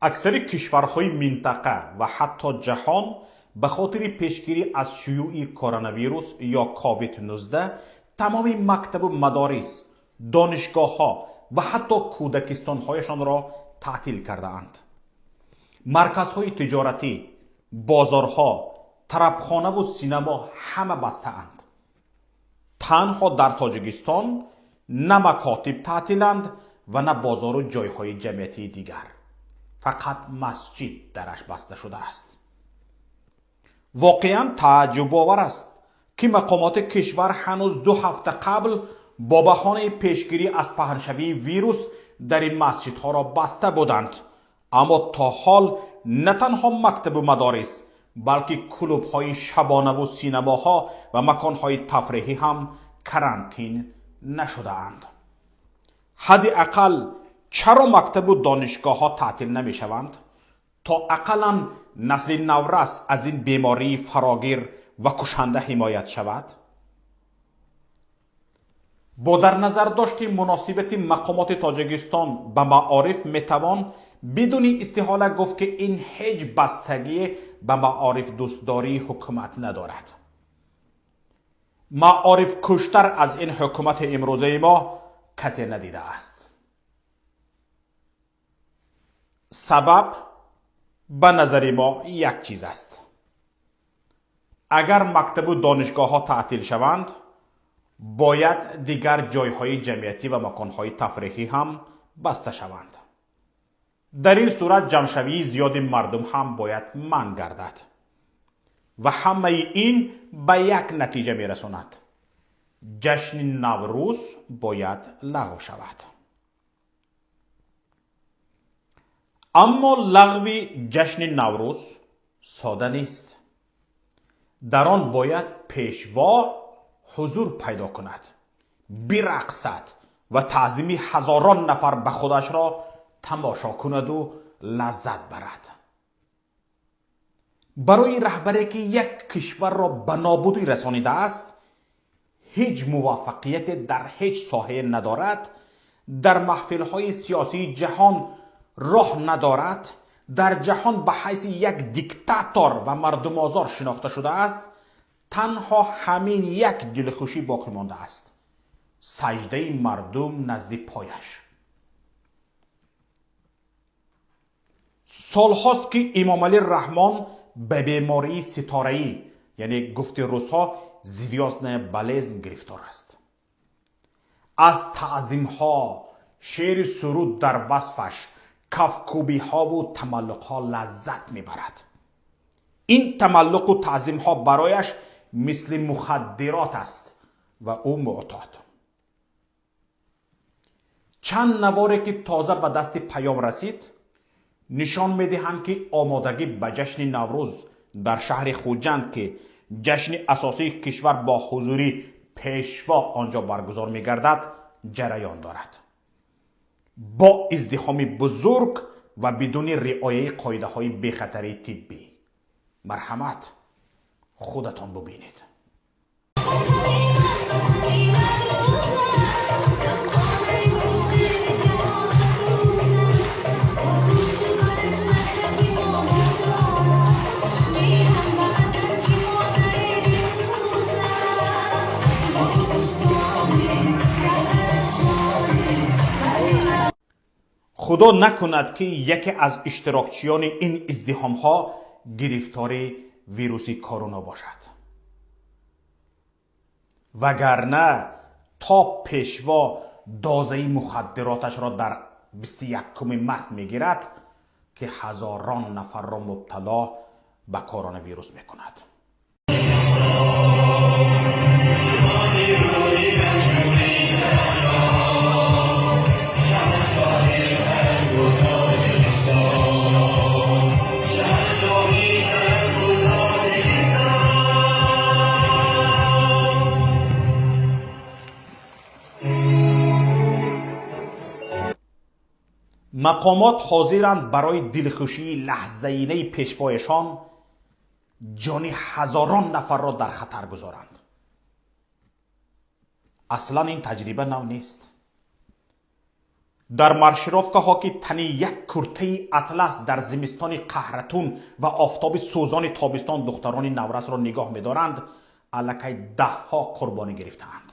Аксари кишварҳои минтақа ва ҳатто ҷаҳон ба хотири пешгирӣ аз шуюи коронавирус ё COVID-19 тамоми мактабу мадорис, донишгоҳҳо ва ҳатто кӯдакистонҳояшонро таътил кардаанд. Марказҳои тиҷоратӣ, бозорҳо, тарабхонаву синемо ҳама бастаанд. Танҳо дар Тоҷикистон на макотиб таътиланд ва на бозору ҷойҳои ҷамъиятии дигар. Фақат масҷид дараш баста шудааст. Воқеан тааҷҷубовар аст, ки мақомоти кишвар ҳанӯз 2 ҳафта қабл бо баҳонаи пешгирӣ аз паҳншавии вирус дар ин масҷидҳоро баста буданд, аммо то ҳол на танҳо мактабу мадорис, балки клубҳои шабонаву синемоҳо ва маконҳои тафриҳӣ ҳам карантин нашудаанд. Ҳадди ақал чаро мактабу донишгоҳҳо таътил намешаванд, то ақаллан насли наврас аз ин бемории фарогир ва кушанда ҳимоят шавад? Бо дар назар дошти муносибати мақомоти Тоҷикистон ба маориф метавон бидуни истиҳола гуфт, ки ин ҳеҷ бастагие ба маориф дӯстдории ҳукумат надорад. Маориф куштар аз ин ҳукумати имрӯзаи мо касе надидааст. Сабаб ба назари мо як чиз аст. Агар мактабу донишгоҳҳо таътил шаванд, бояд дигар ҷойҳои ҷамъиятӣ ва маконҳои тафриҳӣ ҳам баста шаванд. Дар ин сурат ҷамъшавии зиёди мардум ҳам бояд манъ гардад ва ҳамаи ин ба як натиҷа мерасонад. Ҷашни Наврӯз бояд лағв шавад. Аммо лағви ҷашни Наврӯз сода нест. Дар он бояд пешво ҳузур пайдо кунад, бирақсад ва таъзими ҳазорон нафар ба худашро тамошо кунаду лаззат барад. Барои раҳбаре, ки як кишварро ба нобудӣ расонидааст, ҳеҷ муваффақияте дар ҳеҷ соҳае надорад, дар маҳфилҳои сиёсии ҷаҳон роҳ надорад, дар ҷаҳон ба ҳайси як диктатор ва мардумозор шинохта шудааст, танҳо ҳамин як дилхушӣ боқӣ мондааст: саҷдаи мардум назди пояш. Солҳост, ки Эмомалӣ Раҳмон ба бемории ситораӣ, яъне гуфти русҳо звёздная болезнь гирифтор аст. Аз таъзимҳо, шеъри суруд дар васфаш, кафкӯбиҳову тамаллуқҳо лаззат мебарад. Ин тамаллуқу таъзимҳо барояш мисли мухаддирот аст ва ӯ муътод. Чанд наворе, ки тоза ба дасти паём расид, нишон медиҳанд, ки омодагӣ ба ҷашни Наврӯз дар шаҳри Хуҷанд, ки ҷашни асосии кишвар бо ҳузури пешво онҷо баргузор мегардад, ҷараён дорад. Бо издиҳоми бузург ва бидуни риояи қоидаҳои бехатарии тиббӣ. Марҳамат, худатон бубинед. Худо накунад, ки яке аз иштирокчиёни ин издиҳомҳо гирифтори вируси корона бошад. Вагарна то пешво дозаи мухаддироташро дар 21 март мегирад, ки ҳазорон нафарро мубтало ба коронавирус мекунад. Мақомот ҳозиранд барои дилхушии лаҳзаинаи пешвояшон ҷони ҳазорон нафарро дар хатар гузоранд. Аслан ин таҷриба нав нест. Дар маршировкаҳо, ки тани як куртаи атлас дар зимистони қаҳратун ва офтоби сӯзони тобистон духтарони наврасро нигоҳ медоранд, аллакай даҳҳо қурбонӣ гирифтаанд.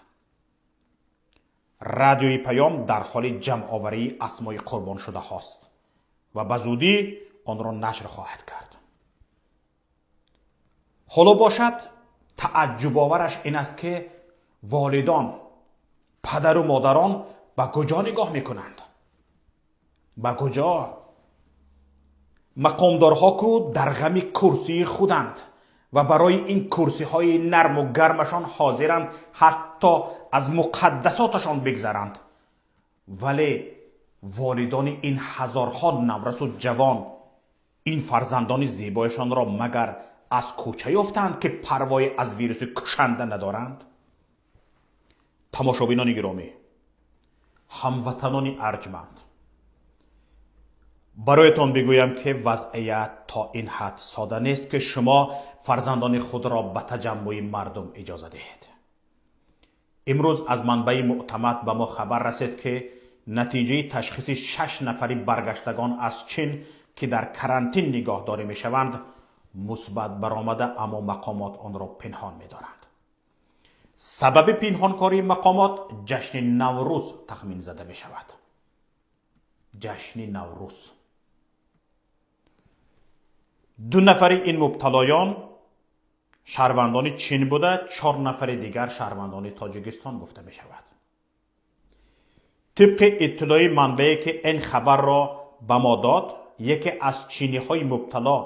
Радиои Паём дар ҳоли ҷамъоварии асмои қурбоншудаҳост ва ба зудӣ онро нашр хоҳад кард. Ҳоло бошад, тааҷҷубовараш ин аст, ки волидон, падару модарон ба куҷо нигоҳ мекунанд? Ба куҷо? Мақомдорҳо ку дар ғами курсии худанд ва барои ин курсиҳои нарму гармашон ҳозиранд ҳатто аз муқаддасоташон бигзаранд. Вале волидони ин ҳазорҳо наврасу ҷавон ин фарзандони зебояшонро магар аз кӯча ёфтаанд, ки парвои аз вируси кушанда надоранд? Тамошобинони гиромӣ, ҳамватанони арҷманд, бароятон бигӯям, ки вазъият то ин ҳад сода нест, ки шумо фарзандони худро ба таҷаммуи мардум иҷоза диҳед. Имрӯз аз манбаи мӯътамад ба мо хабар расид, ки натиҷаи ташхиси 6 нафари баргаштагон аз Чин, ки дар карантин нигоҳдорӣ мешаванд, мусбат баромада, аммо мақомот онро пинҳон медоранд. Сабаби пинҳонкории мақомот ҷашни Наврӯз тахмин зада мешавад. Ҷашни Наврӯз. 2 нафари ин мубталоён шаҳрвандони Чин буда, 4 нафари дигар шаҳрвандони Тоҷикистон гуфта мешавад. Тибқи иттилои манбае, ки ин хабарро ба мо дод, яке аз чиниҳои мубтало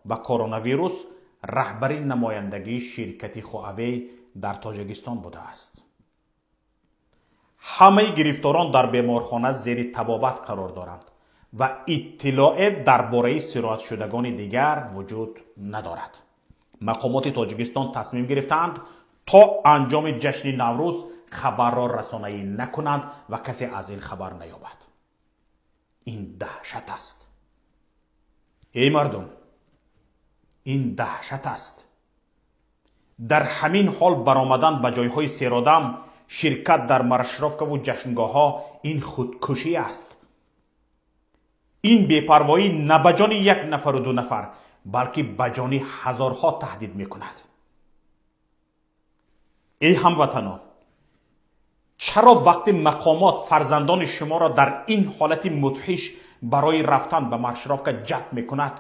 ба коронавирус раҳбари намояндагии ширкати Хуавей дар Тоҷикистон будааст. Ҳамаи гирифторон дар беморхона зери табобат қарор доранд ва иттилоъе дар бораи сироятшудагони дигар вуҷуд надорад. Мақомоти Тоҷикистон тасмим гирифтаанд то анҷоми ҷашни Наврӯз хабарро расонаӣ накунанд ва касе аз ин хабар наёбад. Ин даҳшат аст. Эй мардум, ин даҳшат аст. Дар ҳамин ҳол баромадан ба ҷойҳои серодам, ширкат дар маршировкаву ҷашнгоҳҳо ин худкушӣ аст. Ин бепарвоӣ на ба ҷони як нафару 2 нафар, балки ба ҷони ҳазорҳо таҳдид мекунад. Эй ҳамватанон, чаро вақти мақомот фарзандони шуморо дар ин ҳолати мудҳиш барои рафтан ба маршировка ҷалб мекунад,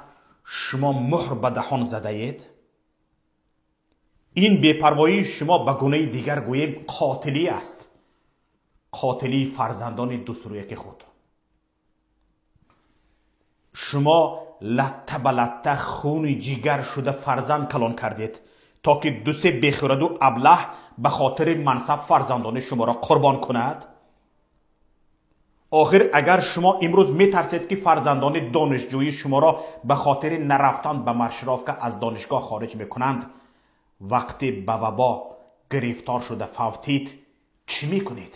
шумо муҳр ба даҳон задаед? Ин бепарвоии шумо ба гунаи дигар гӯем қотилӣ аст. Қотилии фарзандони дусрӯяки худ. Шумо латта ба латта хуни ҷигар шуда фарзанд калон кардед, то ки дусе бехираду аблаҳ ба хотири мансаб фарзандони шуморо қурбон кунад? Охир агар шумо имрӯз метарсед, ки фарзандони донишҷӯии шуморо ба хотири нарафтан ба маршировка аз донишгоҳ хориҷ мекунанд, вақте ба вабо гирифтор шуда фавтид, чӣ мекунед?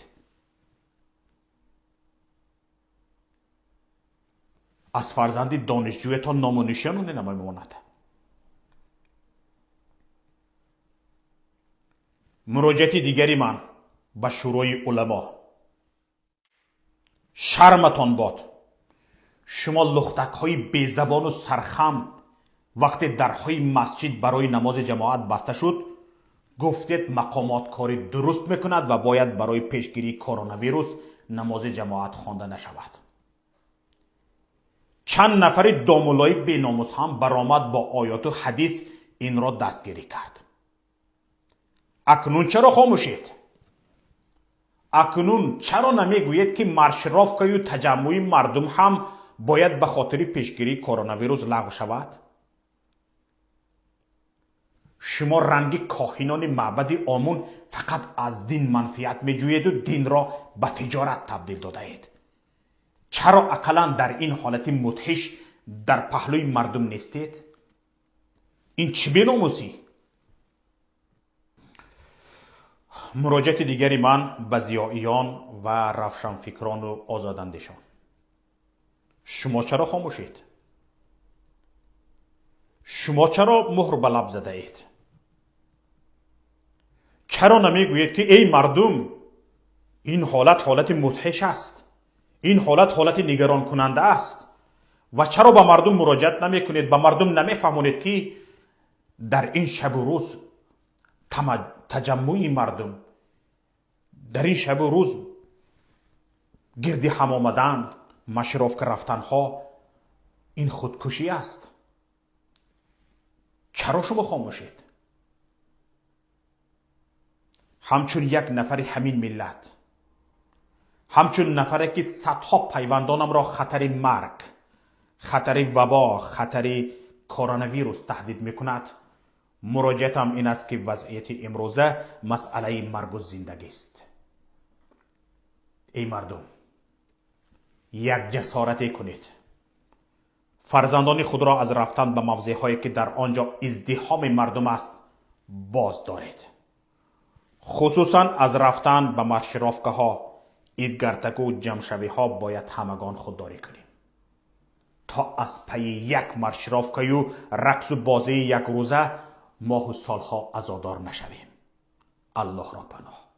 Аз фарзанди донишҷӯятон ному нишоне намемонад. Муроҷиати дигари ман ба Шӯрои уламо. Шарматон бод. Шумо лухтакҳои безабону сархам вақте дарҳои масҷид барои намози ҷамоат баста шуд, гуфтед мақомот кори дуруст мекунад ва бояд барои пешгирии коронавирус намози ҷамоат хонда нашавад. Чанд нафари домулои беномус ҳам баромад бо оёту ҳадис инро дастгирӣ кард. Акнун чаро хомӯшед? Акнун чаро намегӯед, ки маршировкаю таҷаммуи мардум ҳам бояд ба хотири пешгирии коронавирус лағв шавад? Шумо ранги коҳинони маъбади Омун фақат аз дин манфиат меҷӯеду динро ба тиҷорат табдил додаед. Чаро ақаллан дар ин ҳолати мудҳиш дар паҳлӯи мардум нестед? Ин чӣ беномусӣ? Муроҷиати дигари ман ба зиёиён ва равшанфикрону озодандешон. Шумо чаро хомӯшед? Шумо чаро муҳр ба лаб задаед? Чаро намегӯед, ки эй мардум, ин ҳолат ҳолати мудҳиш аст, Ин ҳолат ҳолати нигаронкунанда аст. Ва чаро ба мардум муроҷиат намекунед, ба мардум намефаҳмонед, ки дар ин шабу рӯз таҷаммуи мардум, дар ин шабу рӯз гирди ҳам омадан, маршировка рафтанҳо ин худкушӣ аст? Чаро шумо хомӯшед? Ҳамчун як нафари ҳамин миллат, ҳамчун нафаре ки садҳо пайвандонамро хатари марг, хатари вабо, хатари коронавирус таҳдид мекунад, муроҷиатам ин аст, ки вазъияти имрӯза масъалаи маргу зиндагист. Эй мардум, як ҷасорате кунед. Фарзандони худро аз рафтан ба мавзеъҳое ки дар он ҷо издиҳоми мардум аст боз доред. Хусусан аз рафтан ба маршировкаҳо, идгардаку ҷамъшавиҳо бояд ҳамагон худдорӣ кунем, то аз пайи як маршировкаю рақсу бозии якрӯза моҳу солҳо азодор нашавем. Аллоҳро паноҳ.